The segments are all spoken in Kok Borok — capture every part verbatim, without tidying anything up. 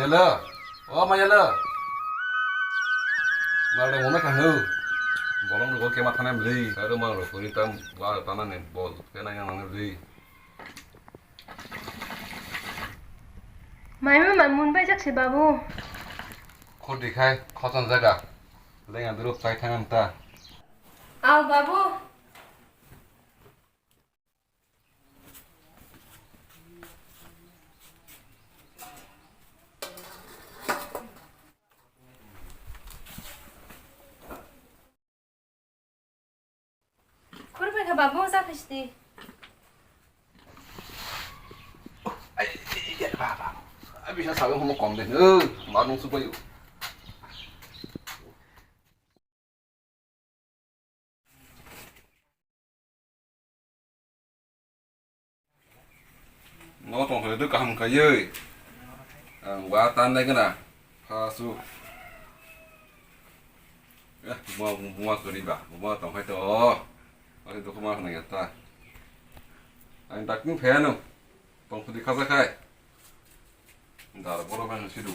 Hello, o Mayalo. Malde mona kahnu. Bolong rogo kema thana mri. Aro mal rokori tam wa tana ne bol. Kena yang nang mri. Maima mamun bai jak se babu. Khudi khai khoton jaga. Lenga duruk chai thangam ta. Aw babu. Khurbai kha babu, cha phaisti. Ai, ai, ai, ba, ba. Ai, bisa sawi homo kom de. Eh, manung subai. No tong hoi duk kaham kaiye. Ang wa tan lai kana. Phasu. Eh, buma, buma kori ba. Buma tong hai to. Ari duk ma khna ya ta. Ang dak ni pheno. Tong khudi khaja khai. Dar boro phano sidu.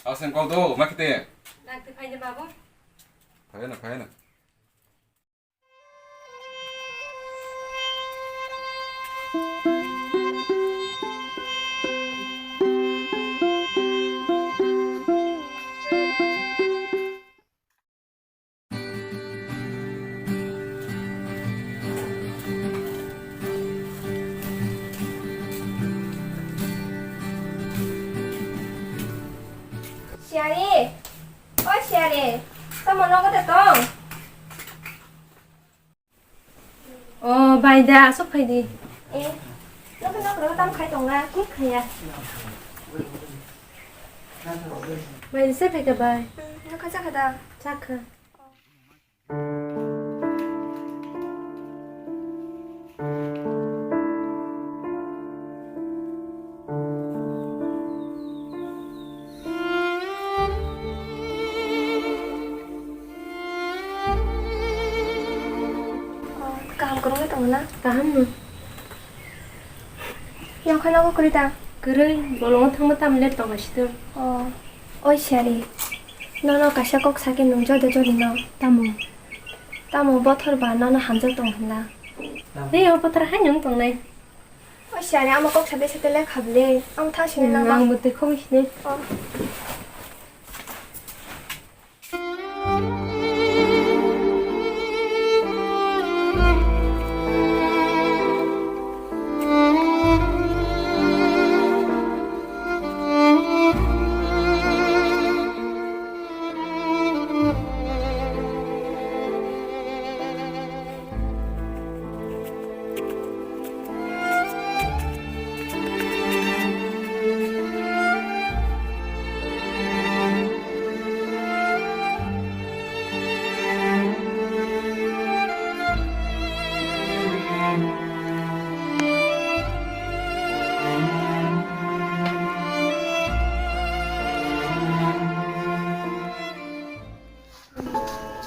Aseng kol do, ma kite? Nak te phai de babu. Phai na, phai na. Siyari, o Siyari, tamo nogo de tong? O bai da, aswk phai di. Eh, nokha nokha tam khai tong na, kuk khaya. Bai, se phai ka bai. Hmm, nokha chakha da. Chakha. Kaham kwrwngwi tongo na? Kaham no. Yang khana ko kwrwi ta? Kwrwi, bolongo thangma tamo le tongo situ. Oh, oi Siyari. Nono kaisa kok sakhe nung jodo jodi no. Tamo? Tamo bothor ba nono hamjak tong hinla. Tamo. Hei, o bothor hai nung tongnai. O Siyari, amo kok sabai sabai le khablai. Amo thang sini Hmm, nang ang ba. Bo tei khogwi sinai. Oh.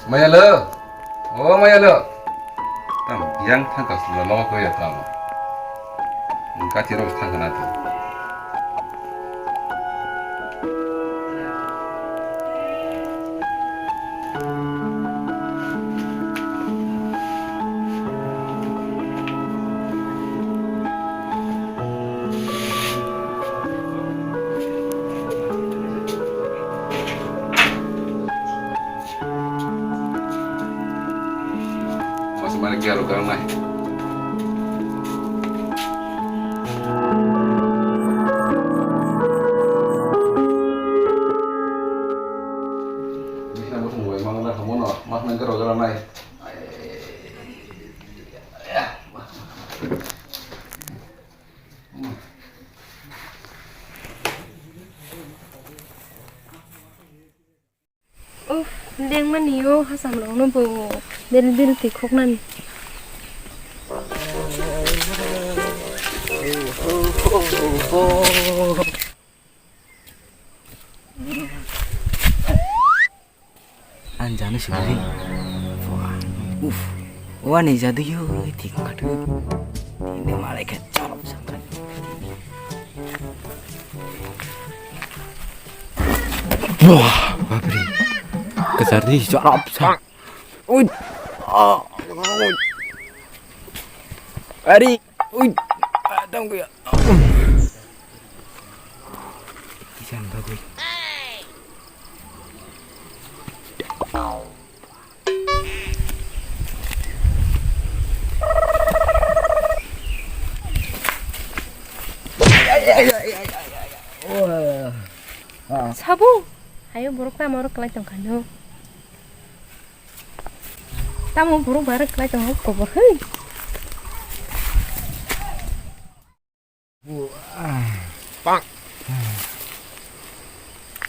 Mayalo, o Mayalo. Tam yang thangka sula logo ya tam. Kati rok thangka na tu. Masuk mana kiaro karang nai. Bisa mutung gue mangga kamu no, mah nengker ogaran nai. Uff, lengmani o hasamrokno bo deri deri twi khoknani. Ang jano sibiri. Uff, wani jadu yo tik katu. Ini malai ke chorop sama. Wah, babri. Kejar di, sarap sa. Ui. Ah, ui. Ari, ui. Ah, tangku ya. Kisan bagui. Sabo, hayo borok tamo rok kwlai tongkha no. Tamo borok barok kwlai tongo kobor hei. Pak.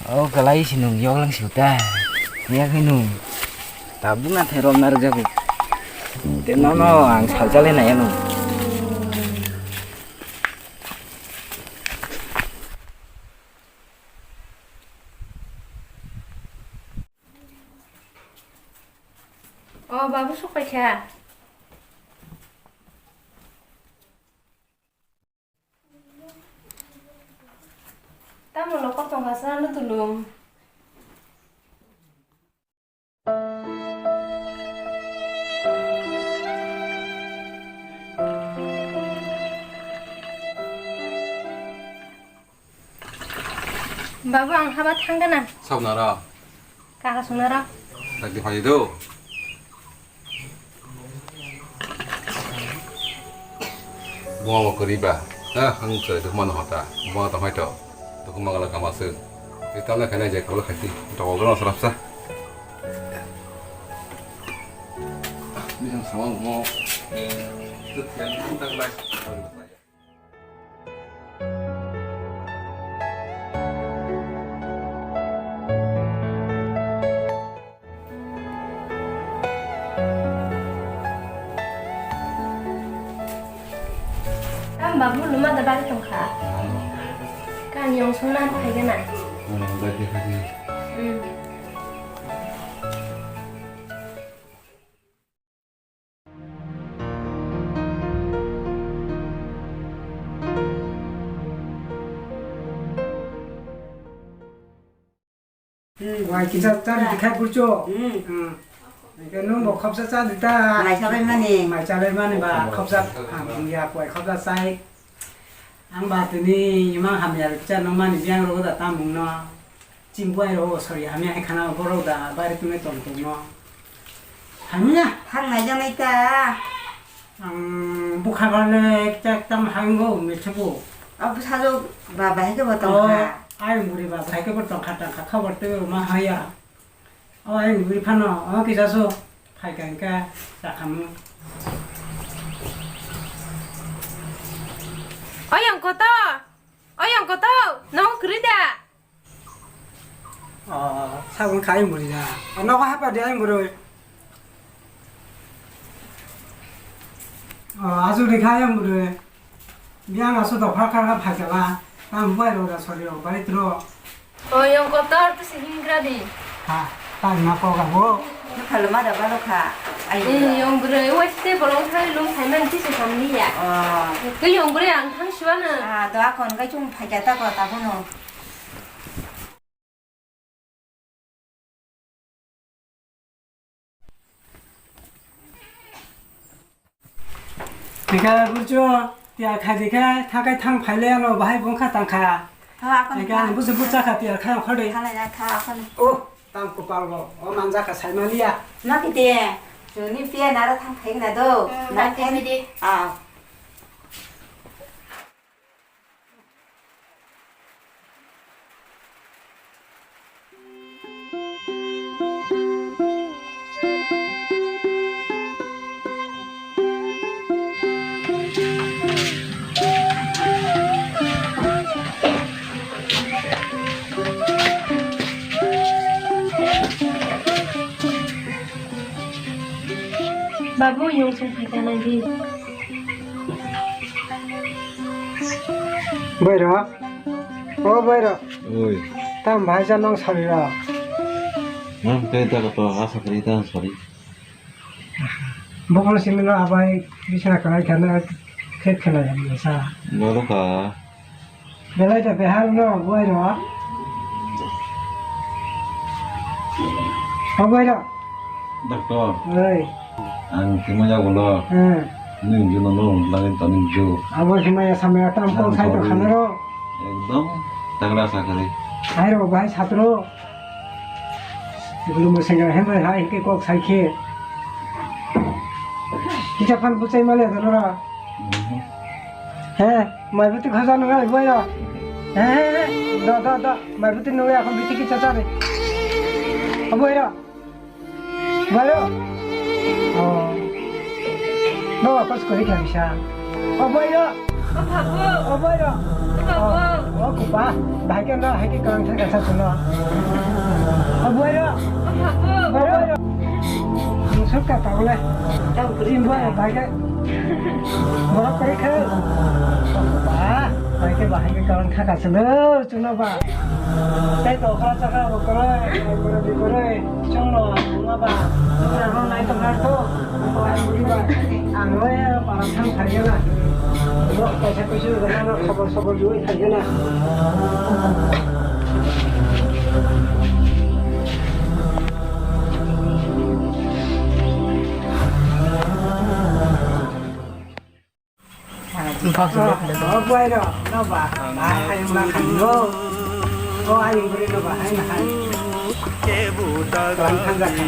O kalai si nung yoklang si uta. Ya khe nung. Tabuk na thai rom na rwjago. Te no no ang salchale na ya nung. O babu sok paikha. Tamo lokor tongkha sa no tulung. Babu, ang haba thangkana. Sabnara. Kaka sungnara. Dakti phai do. Bunga bo kwrwi ba. Ha, ang chwrai dukma no hota. Bunga tong hai to. Dukma gala kama sung. Ita na khaina je kolo khati. Toko gana sarap sa. Bisang sama mo. Tut yang tang lai. Tam babu luma da bari tongkha. Kan yong songna phai gana. Hmm. Wai kisa chari dikha burcho. Hmm. Hingke nung bo khopsa cha dita. Mai chalai mani. Mai chalai mani ba khopsa ham ya kwai khopsa chai. Ang ba tini imang hamya rok cha nung mani biang rok da tamung no. Chimpuai rok sori hamya hai khana borok da bari tunai tong tong no. Hamya. Thang nai janai ta. Ang bukha bale chak tam hango methebu. Abu sajo ba bahai ke botong ha. Ai muri ba bahai ke botong kha tang kha khabar te ma haya. O ai muri phano o kisa so phai kan ka ta khamu. Oyang koto. Oyang koto. Nong krida. O, sabon khai muri da. O, nogo hapa di ai muri. O, asu di khai muri. Biang asu to phar khar phai kala. Tam bai ro da sori ro bai tro. O, yong kotor to sihim gra di. Ha, ta na ko ga bo. Khalo ma da ba lo kha. Ai. Yong bro, wai ste bolong khai lum khai man ti se samni ya. O. Ke yong bro ang thang suana. A, do akon kai chung phai ta ko ta bono. Tika bujo, tia khai dikha, thakai thang phaile ano bahai bongkha tangkha. Thawa akon. Tika bujo bucha kha tia khai khode. Thalai na thawa akon. Oh, tam kopal bo, o manja kha sai mania. Ma kite, joni pia nara thang phai na do. Hmm, na thang phai di. Ah. Babu, yung sung phaikha nai di. Bairo, o bairo. Oi. Tam bahai sa nong sari ra. Nang tei ta ko to asa kri ta sari. Bokol simi no abai bisna kalai khana khet khela ya sa. Noro ka. Belai ta behar no bairo. Oboiro. Doctor. Oi. Ang kimo ya bolo. Hmm. Nung juno no lagi tani ju. Abo himaya samaya tam kok sai to khanaro. Ekdom tagda sakari. Hai ro bhai satro. Gulu mo senga hemai hai ke kok sai khe. Kicha phan buchai male donora. Mhm. He, mai buti khaja nungai boyo. He, he, he. Da, da, da. Mai buti nungai akhon biti kicha chari. Aboiro. Bayo. Oh. No, kos kori kha bisa. Aboiro. O babu. Aboiro. O babu. Oh, oh, kupa. Bahai ke no, hai ke kang thang kasa suno. Aboiro. O babu. Aboiro. Ang suka tau le. Tau kuri. Imbo bahai ke. Borok kori khe. Ba, bahai ke bahai ke kang thang kasa suno. Chwngno ba. Tei to khra chakra bo kwrwi, kwrwi, kwrwi. Chwngno wngma ba. Chwngno nai tong kha to. Ang bai para thang thai gana. Bo kaisa kuisu gana khobor sobor jui thai gana. Bwrwi no ba hai ma khan no. O ayung bwrwi no ba hai ma khan. Tlang thang jak kha.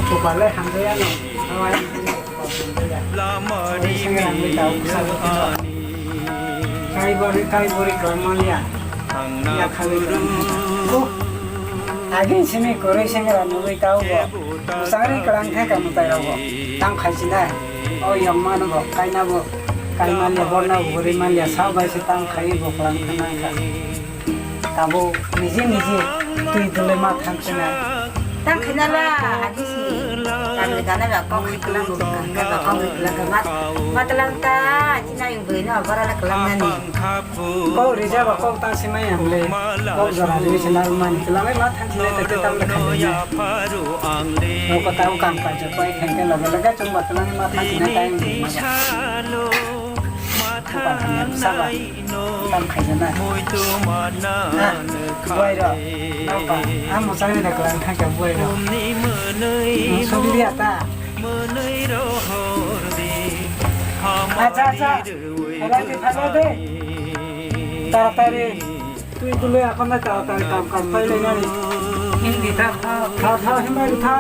Kupale hamjaya no. O ayung bwrwi no ba hamjaya. Oi sengera mui tau bwsa bwsa. Kai bwrwi kai bwrwi kwlangmaliya. Ya khawi kwlang thang jak. Agin simi kwrwi sengera nugwi tau bo. Bwsarwi kwlang thang kha mwtai rogo. Tang khaisi nai. O yong mano bo, kaina bo, kai manliya, borna bo, bwrwi manliya, sa bai se tang khai bo kwlang thang kha. Tabo niji niji twi dole ma thang se nai. Tang khaina la, aji si. Tang le gana ba kok hai kwlang bo, gana ba kok hai kwlang ma, ma kwlang ta, aji na yung bwrwi no, bara le kwlang nani. Kok rija ba kok ta se mai am le, kok jora rija se na man kwlang ma thang se nai, ta tam le khaina. Nokotao kam kaijak pai thangkhe loge loge chwng bo twlangwi ma thangsinai tei wngwi maya. Buphang hamya bwsa ba tam khaijaknai. Ah, buai rok, nopa, ah, mwchangni da kwlwng thangkhe buai rok. Nwng sogwi liya ta? Acha, acha, phailai de, phailai de. Taratari. Twi twi le akhon nai ta ta kam kam pai le nani. Hindi ta kha. Kha kha himai tha.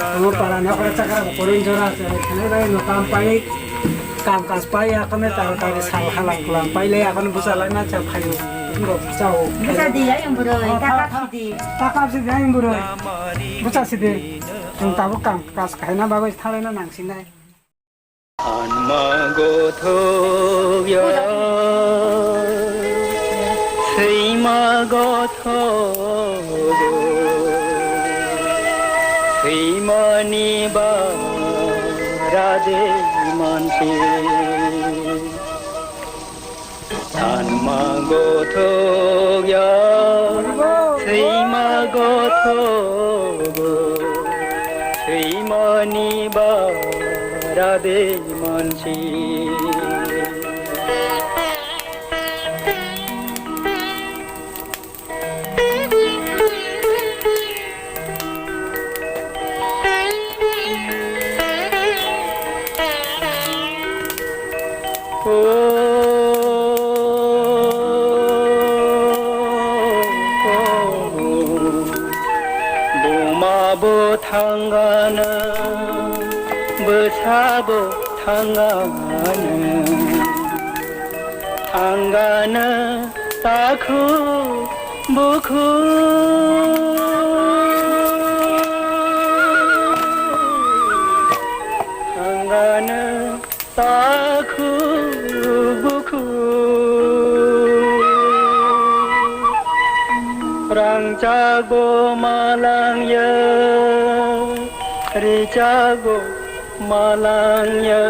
Amo para na para chakra ko korin jora se khane dai no kam pai. Kam kas pai akhon nai ta ta sal khala kulang pai le akhon busa lai na cha khayo. Ngo chao. Busa di ya yang buro. Ta kap si di. Ta kap si di yang buro. Busa si di. Tung tabu kam kas khai na bagoi thalai na nang sinai. Anma gothok ya, sima gothok, sima ni bara de mansi. Thanma gothok ya, sima gothok, sima ni bara de mansi. Buma bo thangana, bwsa bo thangana, thangana. Takhuk bukhuk thangana, takhuk bukhuk. Rangchakbo malangya, richakbo malangya,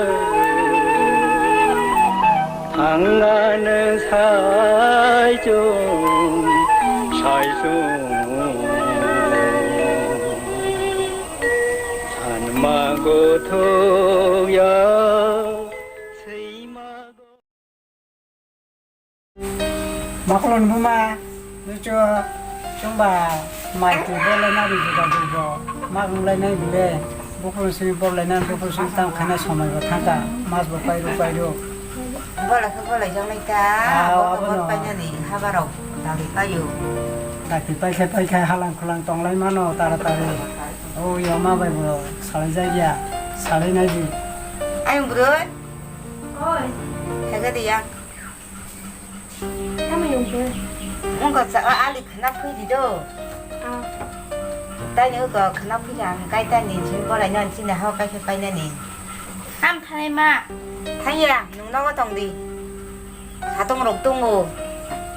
thangana saichung saichung, sanma gothok ya, sima gothok. Makolon buma, nucho, chungba, Mai twi bor lainani juda juda ma wng lainai bile. Buphuru simi bor lainani buphuru simi tamo khainai somai bo thangkha. Mas bo pairo pairo. Bola khe bola jang lai ta. Ah, abo abono. Bor painani habarok dagwi paio. Dagwi paikhe paikhe halang khulang tong lai mano tara tari. O yo ma bai bo salai jagya. Salai nai di. Ayung bro. Oi. Thega di yang. Tamo yungkhe? Wngkha cha, o ali khna phwi di do. Ah. Taini wngkha khna phwi di ang kai taini jin borai no chini hao kai khe painani. Ham thanai ma. Thangya, nwng nogo tong di. Satong rok tongo.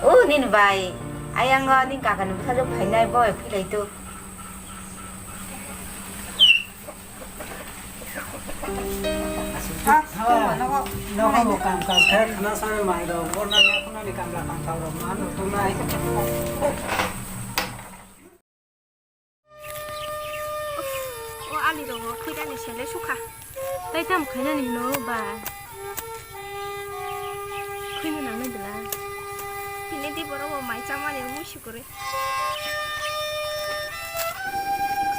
O nini bai. Ayang o nini kaka ni bwsajwk phainai boi philai tu. Ha, ha, nogo, nogo bo kam kaj khe khna sami mai rok, borna nakhunani kamla kangthau rok ma nuknai. O ali rok khwidani sele sukha. Tai tam khainani hino ba. Khwino nangnai dela. Hini di borok bo mai chamani musi kore.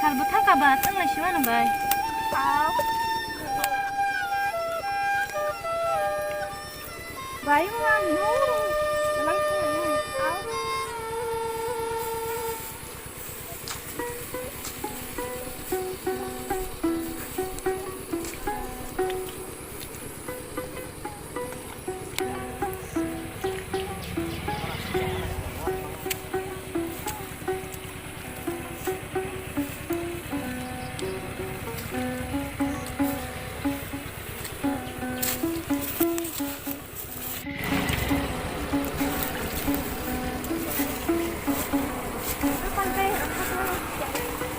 Salbo thangka ba, tanglai simano bai. Aw. Bai, ma, no. Lang, aw.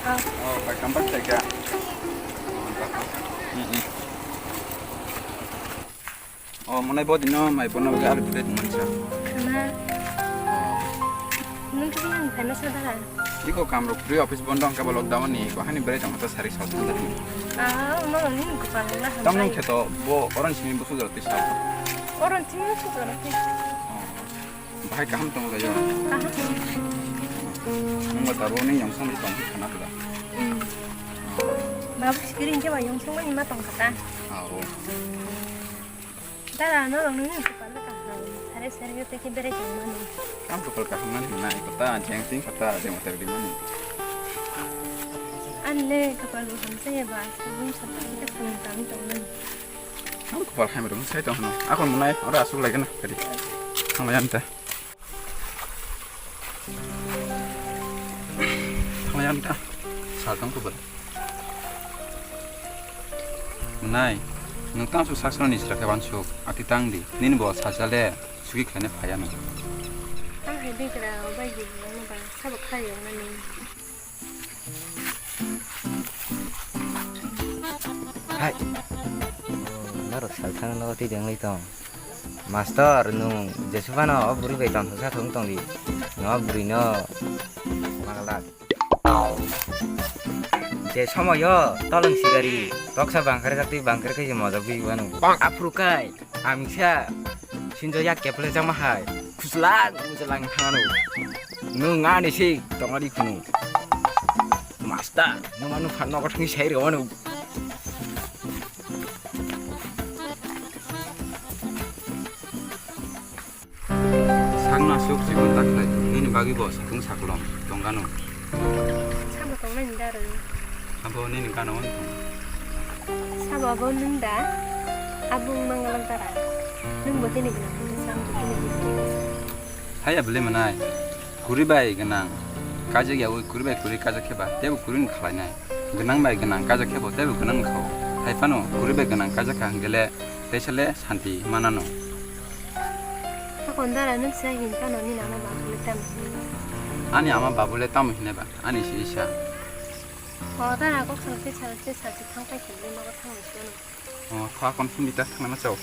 Oh, bai, kampai sai kha. Oh, bai, kampai. Mm, mm. Oh, mwnai bo dino mai bono bagwi alu philai tongmani sa. Khna. Nwng khe yang phaina sa dara? Iko kam rok free office bondo hwnkhe bo lockdown ni ko hani berai tongma ta sari sa thang dara. Ah, no, ni ko pa na. Tam nang khe to bo orange ni busu jor tisa. Orange ni busu jor tisa. Oh. Bahai kaham tong lai yo. Kaham. Nwng ta bo ni yong song tong khna kula. Hmm. Babu screen ke ba yong song ni ma tong kata. Ah, oh. Dara, norok nini kwpal le kaham, sari sari o tei khe berai tongmani. Ang kwpal kaham nani hwnna, ai kwtal jeng twi kwtal jeng oter di mani. Ani le kwpal bo hamsa ya ba, sabun sabun khe thang tang tongmani. Ang kwpal hamya rok sai tong hwnna, akon mwnai oro aswk lai gana kadi. Thang lai ani ta. Thanglai ang ta. Sal tong kubun. Nai, nwng tang su saksa ni sira khe wansuk, ati tang di. Nini bo sacha le sugi khlaina phai ano. Ang hai bigra bai di, ano ba sabo khai yo nani. Hai. Oh, norok sal thang no twi deng lai tong. Master, nwng jesu phano o bwrwi bai tongthoksa thung tong di. Nwng o bwrwi no manglak. Je somoyo tolong sigari, toksa bangkar jak twi bangkar khe je mojok bi wano. Aphuru kai, amisa, sinjo yak keple jama hai. Khuslang, mujalang thangano. Nwng ani si tongari khunu. Master, nwng anu phan nogo thangwi sai rwano. Sakno aswk chikon ta khlai, nini bagwi bo sakung saklong tongkano. Sabo tongnai ni daro. Abo nini gana on tong. Sabo abo nwng da, abo wng mangalak dara. Nwng bo tini gwnang hwnwi sa, ang bo tini gwnang hwnwi sa. Haya bwlwi mwnai. Kwrwi bai gwnang kaijakya wi kwrwi bai kwrwi kaijak khe ba teibo kwrwi ni khlainai. Gwnang bai gwnang kaijak khe bo teibo gwnang ni kha-o. Hai phano kwrwi bai gwnang kaijak kha hwnkhe le teisa le santi manano. Hakon dara nwng se hin phano nini ama babu le tamo hini? Ani ama babu le tamo hine ba ani si isa. O dara kok salse salse salse thang pai khe le nogo thang bai sino. O kha kon phun di ta thang na chao.